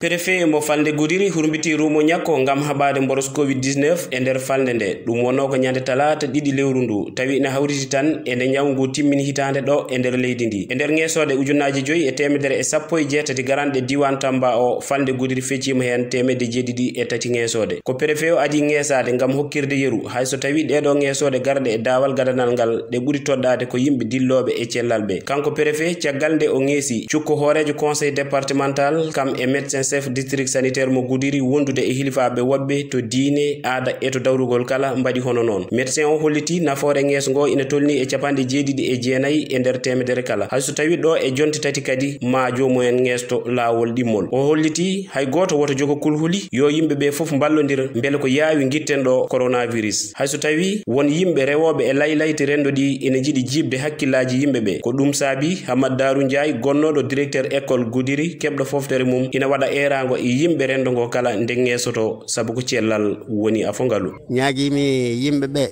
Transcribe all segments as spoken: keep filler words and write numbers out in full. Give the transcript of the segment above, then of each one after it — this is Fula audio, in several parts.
Préfet mo falnde Gudiri hurmbiti rumo ñakko ngam haɓaade mboros covid dix-neuf e nder falnde nde. Ɗum wonnoo ko ñande talaata ɗiɗi lewru ndu, tawi ina hawriti tan e nde ñawu ngu timmini hitaande ɗo e nder leydi ndi. E nder ŋeesoode ujunnaaji joyi e teemedere e sappo e jeetati garanɗe diiwaan Tamba o, falnde Gudiri fecciima heen teemedde jeeɗiɗi e tati ŋeesoode. Ko préfet o adii ŋeesaade ngam hokkirde yeru, hay so tawii ɗeeɗoo ŋeesoode garɗe e daawal gadanal ngal, ɗe ɓuri toɗɗaade ko yimɓe dillooɓe e cellal ɓe. Kanko préfet, caggal nde o ŋeesi, cukko hooreejo conseil départemental, kam e médecin chef district sanitaire mo Gudiri wondude e hilifaaɓe woɓɓe to diine, aada e to dawrugol kala mbaɗi hono noon. Médecin o holliti nafoore ŋeeso ngo ina tolni e capanɗe jeeɗiɗi e jeenayi e nder teemedere kala. Hay so tawii ɗo e jonte tati kadi ma joomumen ŋeesto laawol ɗimmol. O holliti hay gooto woto jogo kulhuli, yo yimɓe ɓe fof mballondir mbele ko yaawi ngitten ɗo coronavirus. Hay so tawii won yimɓe rewooɓe e laylayti renndo ɗi ina njiɗi jiiɓde hakkillaaji yimɓe ɓe. Ko ɗum saabi Hamad Daaru Njaay, gonnooɗo directeur école Gudiri, keɓɗo fooftere mum, ina waɗa eeraango e yimɓe renndo ngo kala nde ŋeesoto, sabu ko cellal woni afo ngalu. Ñaagiimi yimɓe ɓe,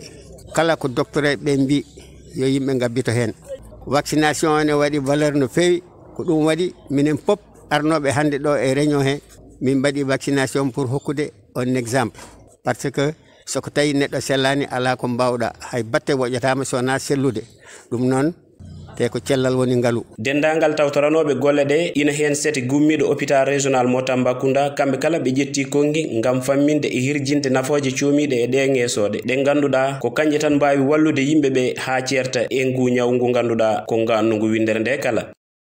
kala ko docteur ɓe mbi, yo yimɓe ngabbito heen. Vaccination o ne waɗi valeur no feewi, ko ɗum waɗi minen pop arnooɓe hannde ɗo e réunion he, min mbaɗi vaccination pour hokkude on exemple. Parce que so ko tawi neɗɗo sellaani, alaa ko mbaawɗa, hay batte woƴataama so wonaa sellude. Ɗum noon, te ko cellal woni ngalu. Denndaangal tawtoranooɓe golle ɗe, ina heen sete gummiiɗo hôpital régional mo Tambacounda, kamɓe kala ɓe ƴetti konngi ngam famminde e hirjinde nafooje coomiiɗe e ɗee ŋeesooɗe, ɗe ngannduɗaa ko kañƴe tan mbaawi wallude yimɓe ɓe haa ceerta e ngu ñaw ngu ngannduɗaa ko ngaannu ngu winndere nde kala.